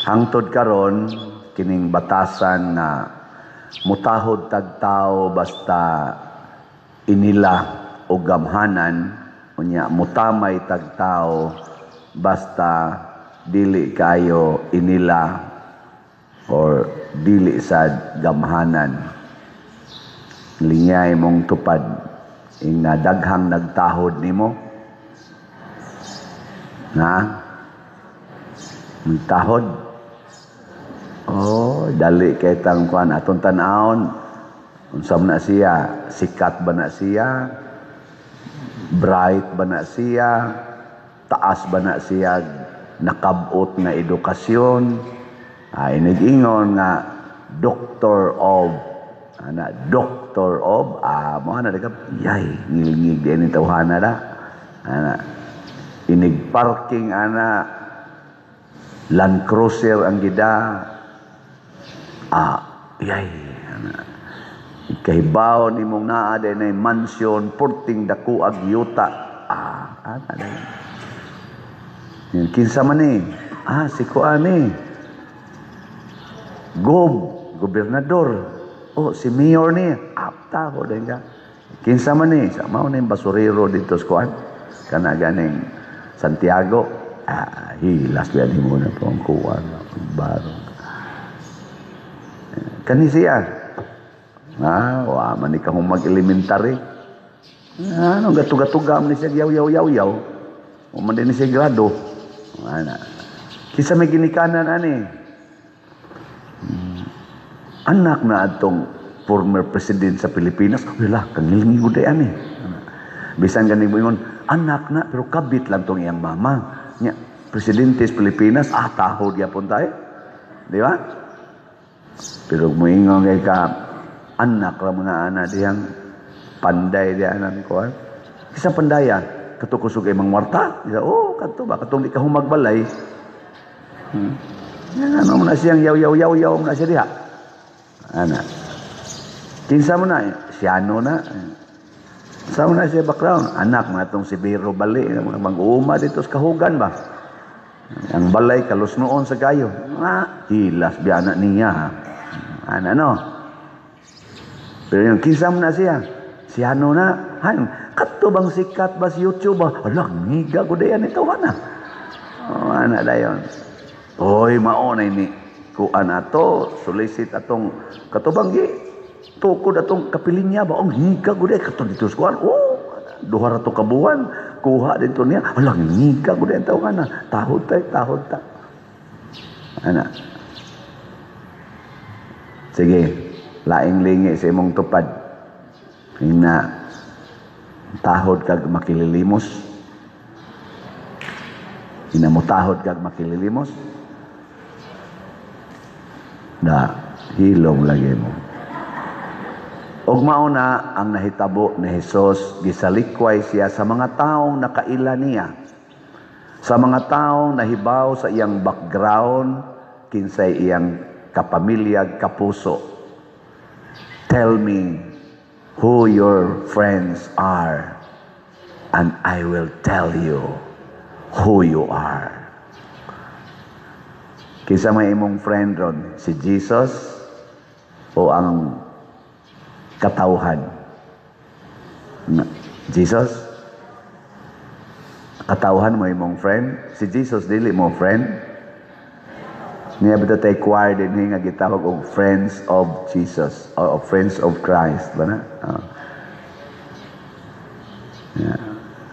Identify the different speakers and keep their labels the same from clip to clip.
Speaker 1: Hangtod karon, kining batasan nga mutahod tag tao basta inila o gamhanan, unya mutamay tag tao basta dili kayo inila or dili sad gamhanan. Lingay mong tupad ing daghang nagtahod nimo na nagtahod. Oh, dali kay tang kuan atong tan-awon, unsa man na siya, sikat ba na siya, bright ba na siya, taas ba na siya nakabot nga edukasyon. Ay, inig-ingon nga doctor of ana, doctor of mo ana ka, yay, ngilngig din ni tawhana da ana. Inig parking ana, Land Cruiser ang gida, yay, ana. Kahibaw nimong naa din ay mansion, purting dako ag yuta, ana day. Yan, kinsa man ni? Si kuan ni. Gobernador. Oh, si mayor ni. Apta ko din ka. Kinsa man ni? Sa mao ni basurero dito sa kuan. Kana ganing Santiago. Hilas biya mo na po ang kuan. Baro. Kani siya. Wa man ni ka mag-elementary. Ano, gatuga-tuga man ni siya, yaw yaw yaw yaw. O man din ni siya grado. Ana. Kinsa may ginikanan ani? Anak na atong former president sa Pilipinas. Wala, kangilngi gud ani. Bisan gani mo ingon, anak na, pero kabit lang tong iyang mama. Nya, presidente sa Pilipinas, tahod gyapon tayo. Di ba? Pero moingon kay ka, anak ra mga ana diyang panday diyan ang kuan. Kinsa pandaya, kato kusog ay mangwarta. Di ba? Oh, kato ba katong di ka humagbalay. Yan, ano mo na siyang yaw yaw yaw yaw mo na siya diha. Ana. Kinsa mo na? Siyano na. Sa mo na siya background? Anak mga itong si Biro Bali, mga mag-uuma dito sa kahugan ba? Ang balay kalos noon sa gayo. Hilas biya niya. Ha? Ana no. Pero yung kinsa mo na siya? Siyano na. Han, kato bang sikat ba si YouTube ba? Ala, ngiga ko dayan ito, ana. Oh, ana dayon. Oy, mao na ini. Kuan ato, solicit atong katubang gi tukod atong kapilinya ba? Ang higa ko dayon kato dito sa kuan. Oh, 2 ra to ka buwan. Kuha dito niya. Ala, ngiga ko dayon tawo ana. Tahod ta, tahod ta. Ana. Sige, laing lingi sa imong tupad. Ina tahod kag makililimos. Ina mo tahod kag makililimos. Na hilom lagi mo. Og mao na ang nahitabo ni Hesus, gisalikway siya sa mga taong nakaila niya. Sa mga taong nahibaw sa iyang background, kinsay iyang kapamilya, kapuso. Tell me who your friends are, and I will tell you who you are. Kinsa may imong friend ron, si Jesus o ang katawhan? Jesus? Katawhan mo imong friend? Si Jesus dili mo friend? Niya ba tay choir din nga gitawag og Friends of Jesus or Friends of Christ ba na? Yeah.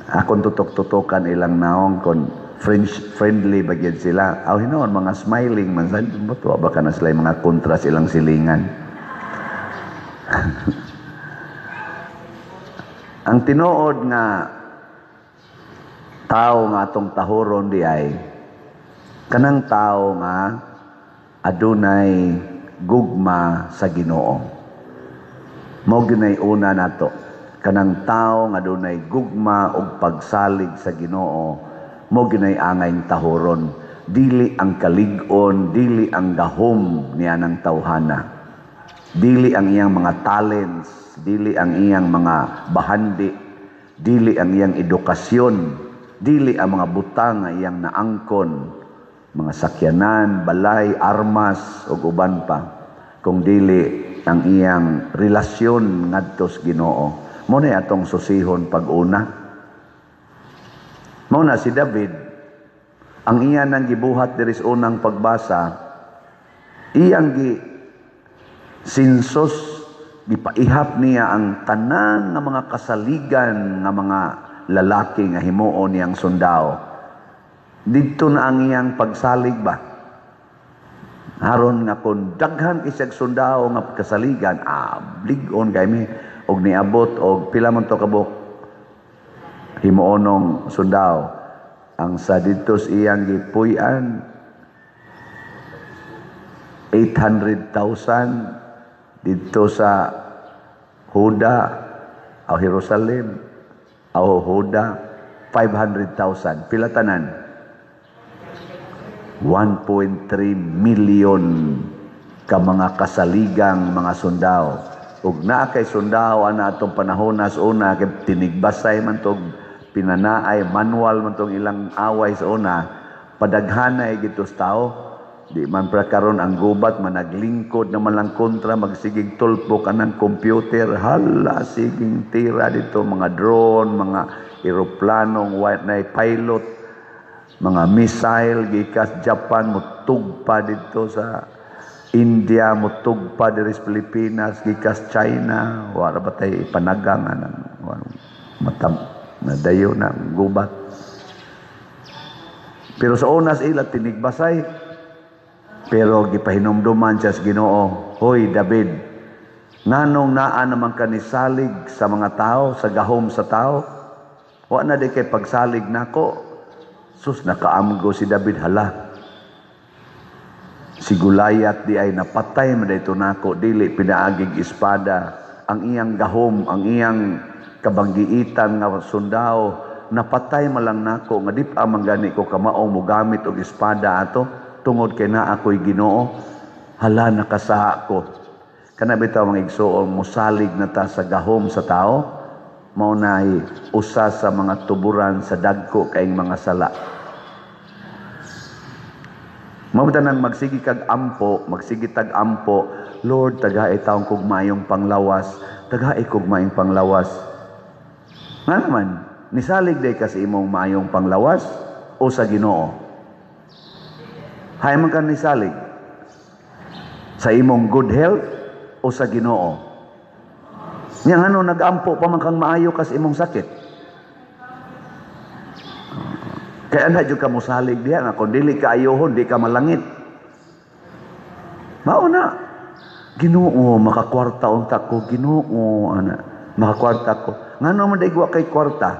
Speaker 1: Akong tutok-tutokan ilang naong kon friendly ba gyud sila. Aw hinuon mga smiling man sad ba baka na sila mga kontra silang silingan. Ang tinuod nga tao nga atong tahuron di ay kanang tao nga adunay gugma sa Ginoo. Mao ginay una nato, kanang tao nga adunay gugma ug pagsalig sa Ginoo, mao ginay angay tahuron. Dili ang kalig-on, dili ang gahom niya ng tawhana. Dili ang iyang mga talents, dili ang iyang mga bahandi, dili ang iyang edukasyon, dili ang mga butang nga iyang naangkon. Mga sakyanan, balay, armas ug uban pa, kung dili ang iyang relasyon ngadto sa Ginoo. Mao na atong susihon pag-una. Mao na si David, ang iya nang gibuhat diri sa unang pagbasa, iyang gi census, gipaihap niya ang tanan nga mga kasaligan nga mga lalaki nga himuon niyang sundao. Didto na ang iyang pagsalig ba? Aron nga kung daghan kay siyag sundao nga kasaligan, lig-on kay mi og niabot og pila man to kabuk himuonong sundao. Ang sa didto sa iyang gipuy-an, 800,000 didto sa Huda o Jerusalem o Huda, 500,000. Pila tanan? 1.3 million ka mga kasaligang mga sundao. Ug naa kay sundao ana atong panahon sa una, kay tinigbasay man tog pinanaay, manual man tong ilang away sa una, padaghanay gito sa tao. Di man pra karon ang gubat managlingkod na man lang kontra, magsigig tulpok anang computer, hala, siging tira dito, mga drone, mga eroplanong white na pilot, mga missile gikas Japan mutugpa dito sa India, mutugpa diri sa Pilipinas gikas China. Wala ba tay ipanagang anang matam nadayo na gubat. Pero sa unas ila tinigbasay. Pero gipahinumduman siya sa Ginoo, "Hoy David, nganong naa naman ka nisalig sa mga tao, sa gahom sa tao? Wa na di kay pagsalig nako." Sus, nakaamgo si David, hala. Si Gulayat di ay napatay man dito nako, dili pinaagig espada. Ang iyang gahom, ang iyang kabanggiitan nga sundao, napatay malang nako nga di pa man gani ko kamaong mogamit og espada ato, tungod kay naa ako'y Ginoo. Hala, nakasaha ko. Kana bitaw, mga igsoon, musalig na ta sa gahom sa tao, mao nay usa sa mga tuburan sa dagko kaing mga sala. Mao nang magsigi kag ampo, magsigi tag ampo, "Lord, tagae taong kog maayong panglawas, tagae kog maayong panglawas." Nga naman, nisalig day ka sa imong maayong panglawas o sa Ginoo? Hay man ka nisalig? Sa imong good health o sa Ginoo? Nya ngano nagampo pa man kang maayo ka sa imong sakit? Kaya na jud ka mosalig diha nga kung dili ka ayohon, di ka malangit. Mao na. "Ginoo, makakwarta unta ko, Ginoo, ana. Makakwarta ko." Ngano man day kay kwarta?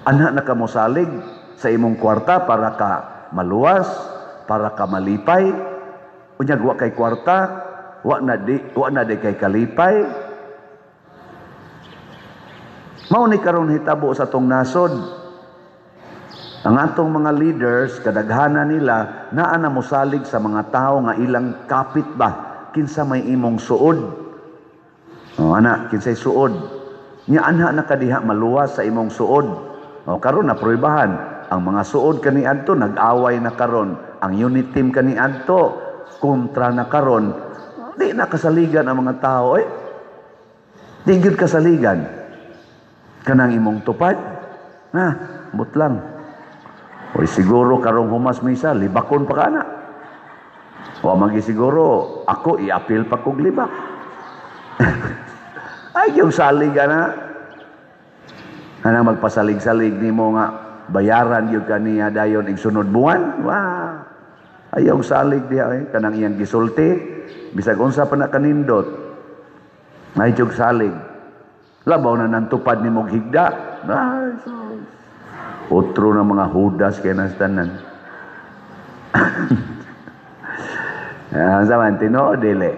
Speaker 1: Ana na ka mosalig sa imong kwarta para ka maluwas, para ka malipay. Unyag wa kay kwarta, wa na di kay kalipay. Mao ni karon hitabo sa atong nasod. Ang atong mga leaders, kadaghanan nila, naa na mosalig sa mga tao nga ilang kapit ba? Kinsa may imong suod? O, ana, kinsay suod? Nya anha na kadiha maluwas sa imong suod. O, karon na pruibahan. Ang mga suod kaniadto nag-away na karon. Ang unit team kaniadto kontra na karon. Di na kasaligan ang mga tao eh. Di gyud kasaligan. Kanang imong tupad, na, butlang. O siguro karong humas misa, libakon pa ka na. O magi siguro, ako i-appeal pa kog libak. Ay, yung salig na. Anang magpasalig-salig nimo nga bayaran gyud kaniya dayon igsunod buwan. Wah. Ayaw salig diha eh. Kanang iyang gisulti, bisag unsa pa na kanindot. Ay jug salig. Labaw na nantupad nimo higda. Ay, sus. Otro na mga hudas kay nas tanan. Ah, sa man tinuod dili.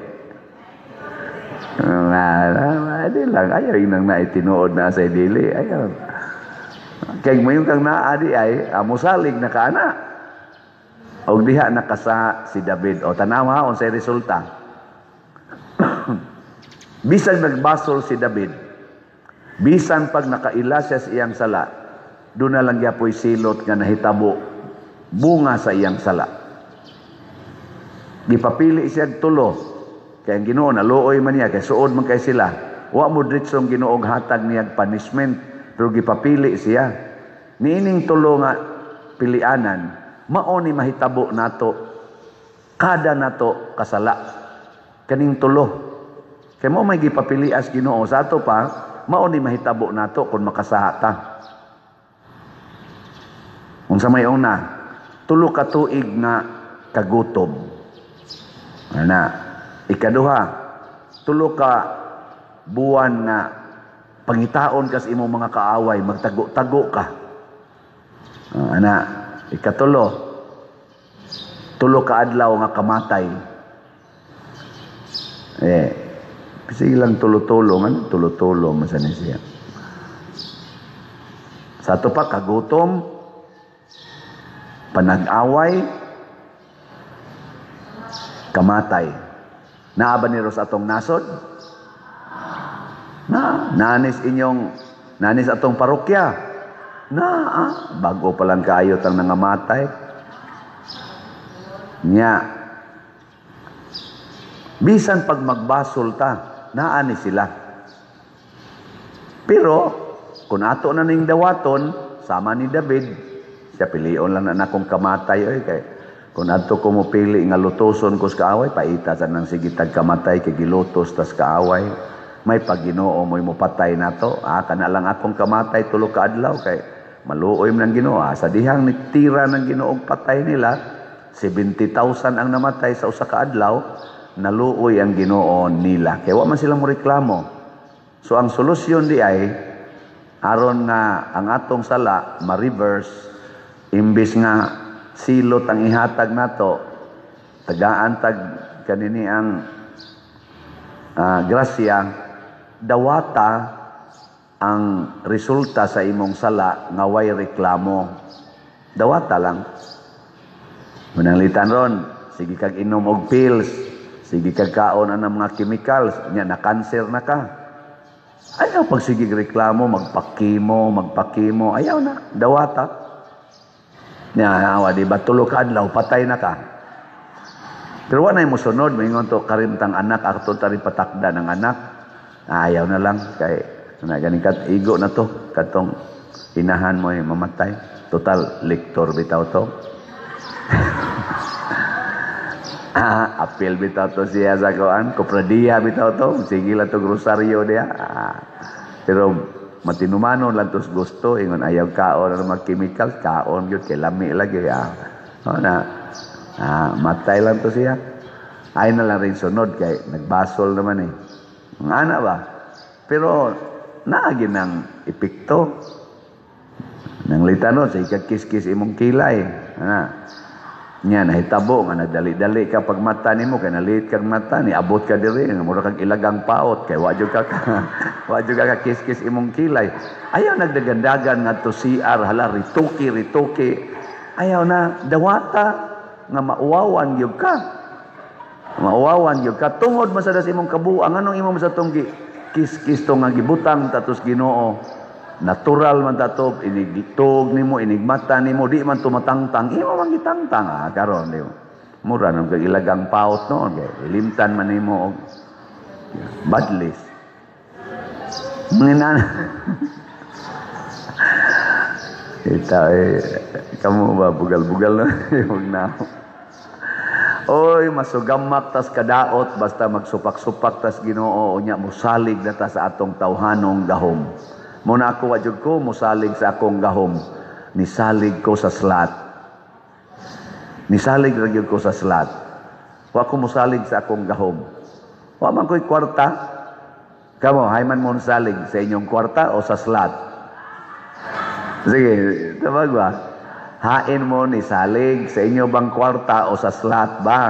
Speaker 1: Na, di lang ayaw inang na tinuod na sa dili ayaw. Kay mo yung kang naa di ay musalig na kaana. Og diha nakasa si David. O tanawa unsay resulta. Bisan nagbasol si David, bisan pag nakaila siya sa iyang sala, doon na lang gyapoy silot nga nahitabo. Bunga sa iyang sala. Gipapili siya tulo. Kay ang Ginoo naluoy man niya, kay suod man kay sila. Wa mo diretsong Ginoo hatag niya punishment, pero gipapili siya. Niining tulo nga pilianan, mao ni mahitabo nato kada nato kasala. Kaning tulo. Kay mao may gipapilias Ginoo sa ato pa, mao ni mahitabo nato kung makasaha ta. Unsa may una? 3 ka tuig nga kagutom. Ana, ikaduha, 3 ka buwan nga pangitaon kas imong mga kaaway, magtago-tago ka. Ana, ikatulo, 3 ka adlaw nga kamatay. Sige lang tulo-tulo, ano? Tulo-tulo, masan siya. Sa ato pa, kagutom, panag-away, kamatay. Naa ba ni ro sa atong nasod? Na, nanis atong parokya. Na, bago pa lang kayo tang nangamatay. Nya, bisan pag magbasol ta, naa ni sila. Pero, kung ato na ning dawaton, sama ni David, siya pilion lang na nakong kamatay. Oy, kay, kung ato ko mo pili nga lutoson ko sa kaaway, paita sa nang sige tag kamatay, kay gilutos tas kaaway. May pag-Ginoo mo'y mopatay nato. Kana lang akong kamatay 3 ka adlaw kay maluoy man ang Ginoo. Sa dihang nitira ng Ginoo patay nila, 70,000 ang namatay sa usa ka adlaw, naluoy ang Ginoo nila. Kay wa man sila mo reklamo. So ang solusyon di ay aron nga ang atong sala ma-reverse, imbis nga silot ang ihatag nato, tagaan tag kanini ang grasya, dawata ang resulta sa imong sala nga way reklamo. Dawata lang. Mananglitan ron, sige kag inom og pills, sige kag kaon ang mga chemicals, nya na cancer na ka. Ayaw pag sige reklamo, magpakimo, magpakimo, ayaw na, dawata. Nya, awa, di ba, 3 ka adlaw, patay na ka. Pero wa na mo sunod, maingon to karimtang anak, ato tari patakda ng anak. Ayaw na lang, kay na ganing kat igo na to, katong inahan mo ay mamatay. Total, lektor bitaw to. Apil bitaw to siya sa kuan, kopradiya bitaw to, sige lang to rosaryo diya. Pero matinumano lang tos gusto, ingon ayaw kaon ang mga chemicals, kaon gyud kay lami lagi. O na, matay lang to siya. Ay na lang rin sunod kay nagbasol naman. Ang ana ba? Pero naagi ng epekto. Nang litano sa ikakis-kis imong kilay. Ana. Nya nahitabo nga nagdali-dali ka pag mata nimo kay nalit kag mata ni abot ka diri nga mura kag ilagang paot kay wa jud ka wa jud ka kiskis imong kilay. Ayaw nagdagandagan ngadto CR, hala rituki rituki. Ayaw na dawata nga mauwawan gyud ka. Mauwawan gyud ka tungod man sa imong kabuang anong imo sa tong gi kiskis to nga gibutang tatos Ginoo. Natural man tato, inigtog nimo, inigmata nimo, di man tumatangtang, imo man gitangtang, karon di mo. Mura nang kag ilagang paot noon, kay ilimtan man nimo og badlis. Manginan. Ita kamo ba bugal-bugal na yung na. Oy, masugamak tas kadaot basta magsupak-supak tas Ginoo unya mosalig na ta sa atong tawhanong gahom. Muna ako wa jud ko mosalig sa akong gahom. Nisalig ko sa slat. Nisalig ra gyud ko sa slat. Wa ko mosalig sa akong gahom. Wa man ko'y kwarta. Kamo, hay man mo salig sa inyong kwarta o sa slat? Sige, tabag ba? Hain mo ni salig sa inyo bang kwarta o sa slat ba?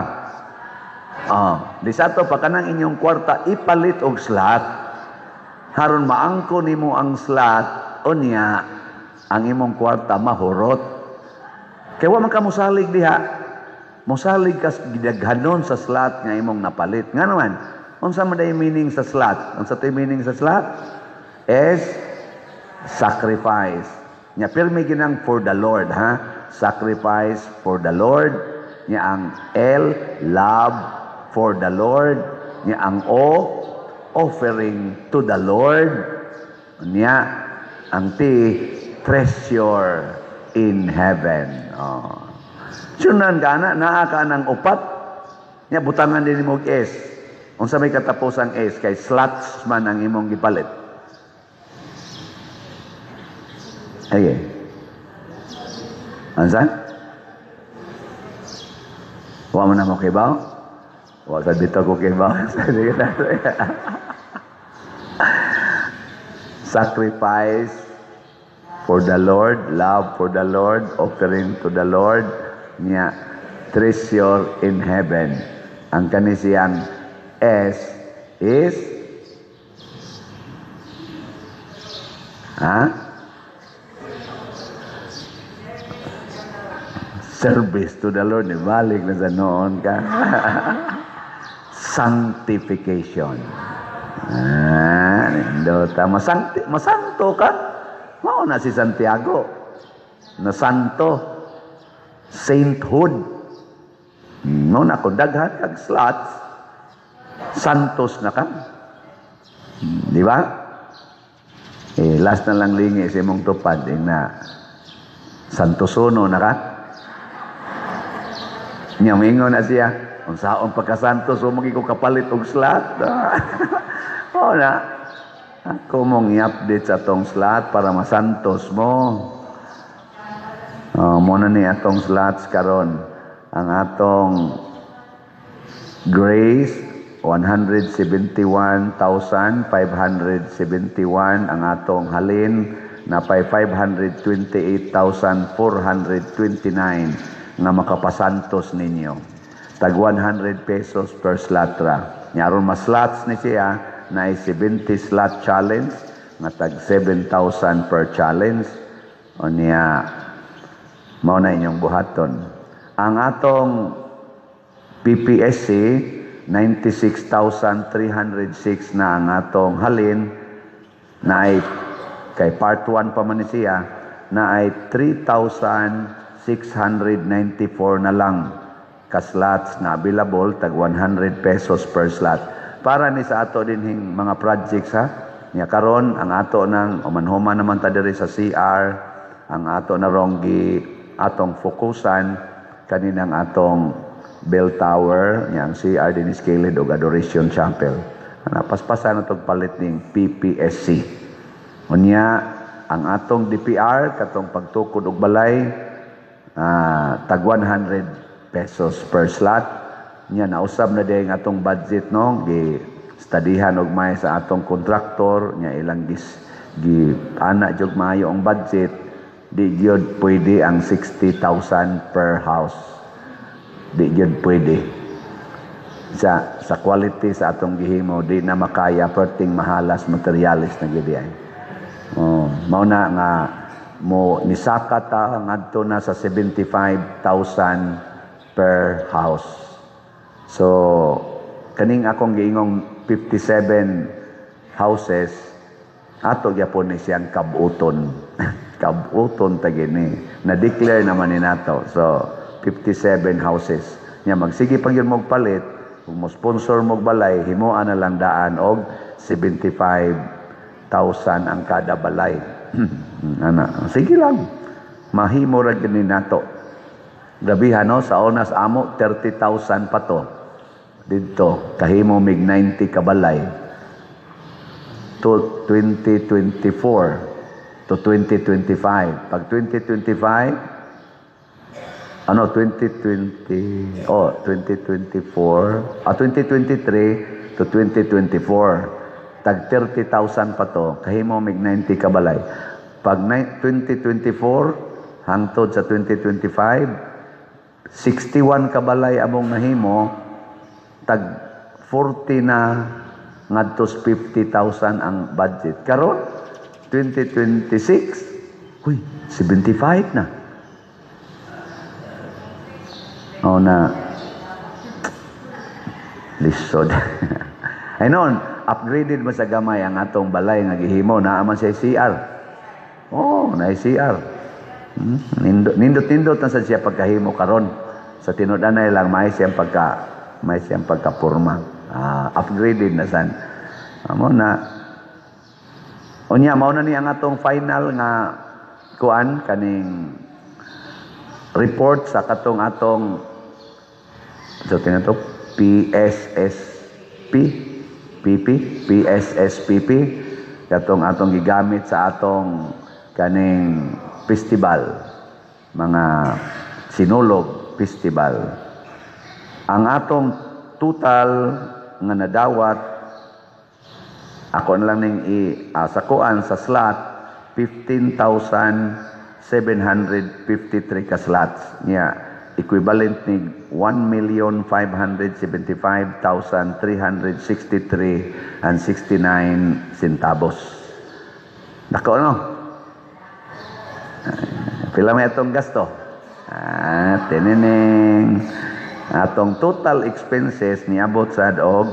Speaker 1: Oh, di sa to pa kanang inyong kwarta ipalit og slat. Haron maangko nimo ang slat, unya ang imong kwarta mahurot. Kay wa man ka mosalig diha. Mosalig ka gidaghanon sa slat nga imong napalit. Nga naman, unsa man day meaning sa slat? Unsa tay meaning sa slat? S, sacrifice. Nya pirmi ginang for the Lord, ha? sacrifice for the Lord. Nya ang L, love for the Lord. Nya ang O, offering to the Lord. Nya ang T, treasure in heaven. Oh. Sunan ka na, naa ka ng upat. Nya butangan din mo S. Unsa may katapusang S kay slots man ang imong gipalit. Ay. Ansa? Wa man na mo kibaw? Wa sa dito ko kibaw. Sacrifice for the Lord, love for the Lord, offering to the Lord, niya treasure in heaven. Ang kani siyang S is, ha? Service to the Lord. Ibalik na sa noon ka. Sanctification. Ah, nindota. Masanto ka. Mao na si Santiago. Nasanto. Sainthood. No na kung daghan kag slots, santos na ka. Di ba? Eh, last na lang lingi sa imong tupad, eh, na santosono na ka. Nya mingon na siya, unsaon pagkasantos o ko kapalit og slot. O na, ako mong i-update sa atong slot para masantos mo. Oh, mo na ni atong slots karon. Ang atong Grace 171,571, ang atong Halin napay 528,429 nga makapasantos ninyo. Tag 100 pesos per slot ra. Nya aron mas slots ni siya na 70 slot challenge nga tag 7,000 per challenge. O niya mao na inyong buhaton. Ang atong PPSC 96,306 na ang atong Halin na ay kay part 1 pa man ni siya na ay 3,694 na lang ka slots na available, tag 100 pesos per slot. Para ni sa ato din hing mga projects ha. Nya karon ang ato nang human-human naman ta diri sa CR, ang ato na rong gi atong fokusan kaninang atong bell tower, nya ang CR din scaled og Adoration Chapel. Ana paspasan na tog palit ning PPSC. Unya ang atong DPR katong pagtukod og balay, tag 100 pesos per slot. Nya nausab na din atong budget no, gi studyhan og may sa atong kontraktor nya ilang gis gi ana jud maayo ang budget, di gyud pwede ang 60,000 per house. Di gyud pwede. Sa quality sa atong gihimo di na makaya, perting mahalas materialis na gyud ay. Oh, mao na nga mo nisaka ta ngadto na sa 75,000 per house. So kaning akong giingong 57 houses ato gyapon ni siyang kabuton. Kabuton ta gini. Na-declare naman ni nato. So 57 houses. Nya magsige pag yun mog palit, kung mo sponsor mog balay, himuan na lang daan og 75,000 ang kada balay. Ana, sige lang. Mahimo ra gyud ni nato. Grabihan no, sa onas amo 30,000 pa to. Didto kahimo mig 90 ka balay. To 2024 to 2025. Pag 2025, ano, 2020, oh, 2024, 2023 to 2024, tag 30,000 pa to, kahimo mig 90 ka balay. Pag 2024 hangtod sa 2025, 61 ka balay among nahimo, tag 40 na ngadtos 50,000 ang budget. Karon 2026, uy, 75 na. O na, lisod. Ay noon, upgraded mo sa gamay ang atong balay nga gihimo, naa man siya CR. Oh, na CR. Nindot, nindot, nindot na sa siya pagkahimo karon. Sa tinud-anay lang, may siyang pagkapurma. Upgraded na san. Amo na. Unya, mao na ni ang atong final nga kuan, kaning report sa katong atong, so tinato PSSP PP PSSPP, katong atong gigamit sa atong kaning festival, mga Sinulog Festival. Ang atong total nga nadawat, ako na lang ning i sa kuan, sa slot, 15,753 ka slots niya, equivalent ni 1,575,363 and 69 centavos. Dako, no? Pila may atong gasto? Tineneng. Atong total expenses niabot sad og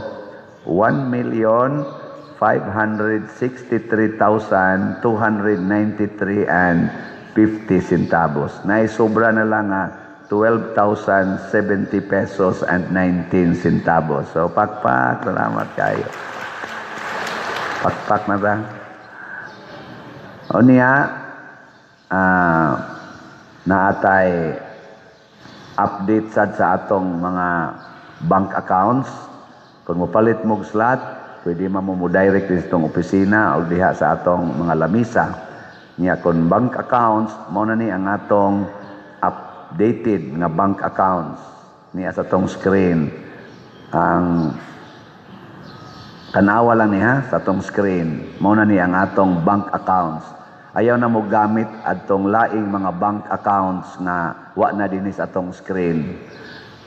Speaker 1: 1,563,293 and 50 centavos. Naay sobra na lang nga 12,070 pesos and 19 centavos. So, pakpak, salamat kayo. Pakpak na ba? O niya, naatay update sad sa atong mga bank accounts. Kung mopalit mo og slot, pwede man mo direct sa itong opisina o diha sa atong mga lamisa. Niya kung bank accounts, mao na ni ang atong updated nga bank accounts niya sa atong screen. Ang tanawa lang niya sa atong screen. Mao na ni ang atong bank accounts. Ayaw na mo gamit adtong laing mga bank accounts nga wa na dinhi sa atong screen.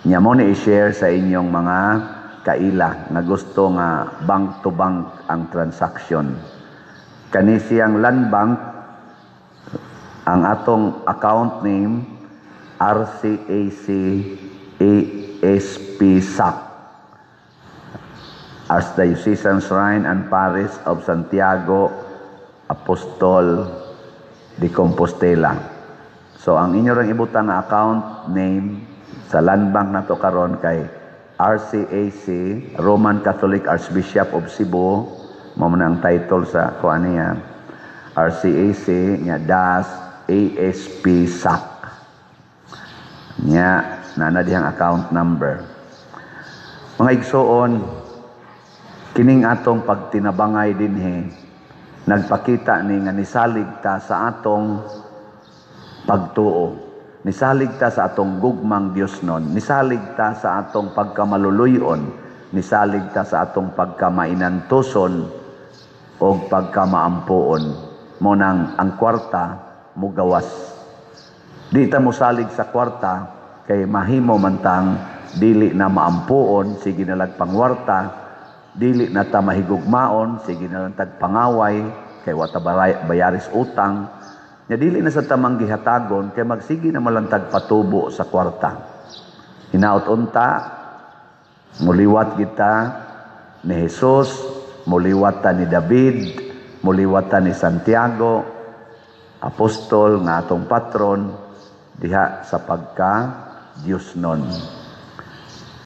Speaker 1: Nya mo ni i-share sa inyong mga kaila nga gusto nga bank to bank ang transaction. Kani siyang Land Bank, ang atong account name RCAC ASP SAC, Archdiocesan Shrine and Parish of Santiago Apostol de Compostela. So ang inyo rang ibutang nga account name sa Land Bank nato karon kay RCAC, Roman Catholic Archbishop of Cebu, mao man ang title sa kuan niya. RCAC nya dash ASP SAC. Nya nana dihang account number. Mga igsoon, kining atong pagtinabangay dinhi nagpakita ni nga nisalig ta sa atong pagtuo. Nisalig ta sa atong gugmang Dios nun, nisalig ta sa atong pagkamaluluyon, nisalig ta sa atong pagkamainantuson o pagkamaampuon. Mo nang ang kwarta mugawas. Di ta mosalig sa kwarta kay mahimo man tang dili na maampuon, sige na lang pangwarta, dili na ta mahigugmaon, sige na lang tagpangaway kay wa ta bayaris utang. Nya dili na sa tamang gihatagon kay magsige na malantag patubo sa kwarta. Hinaot unta muliwat kita ni Jesus, muliwat ta ni David, muliwat ta ni Santiago, apostol nga atong patron diha sa pagka Diyos nun.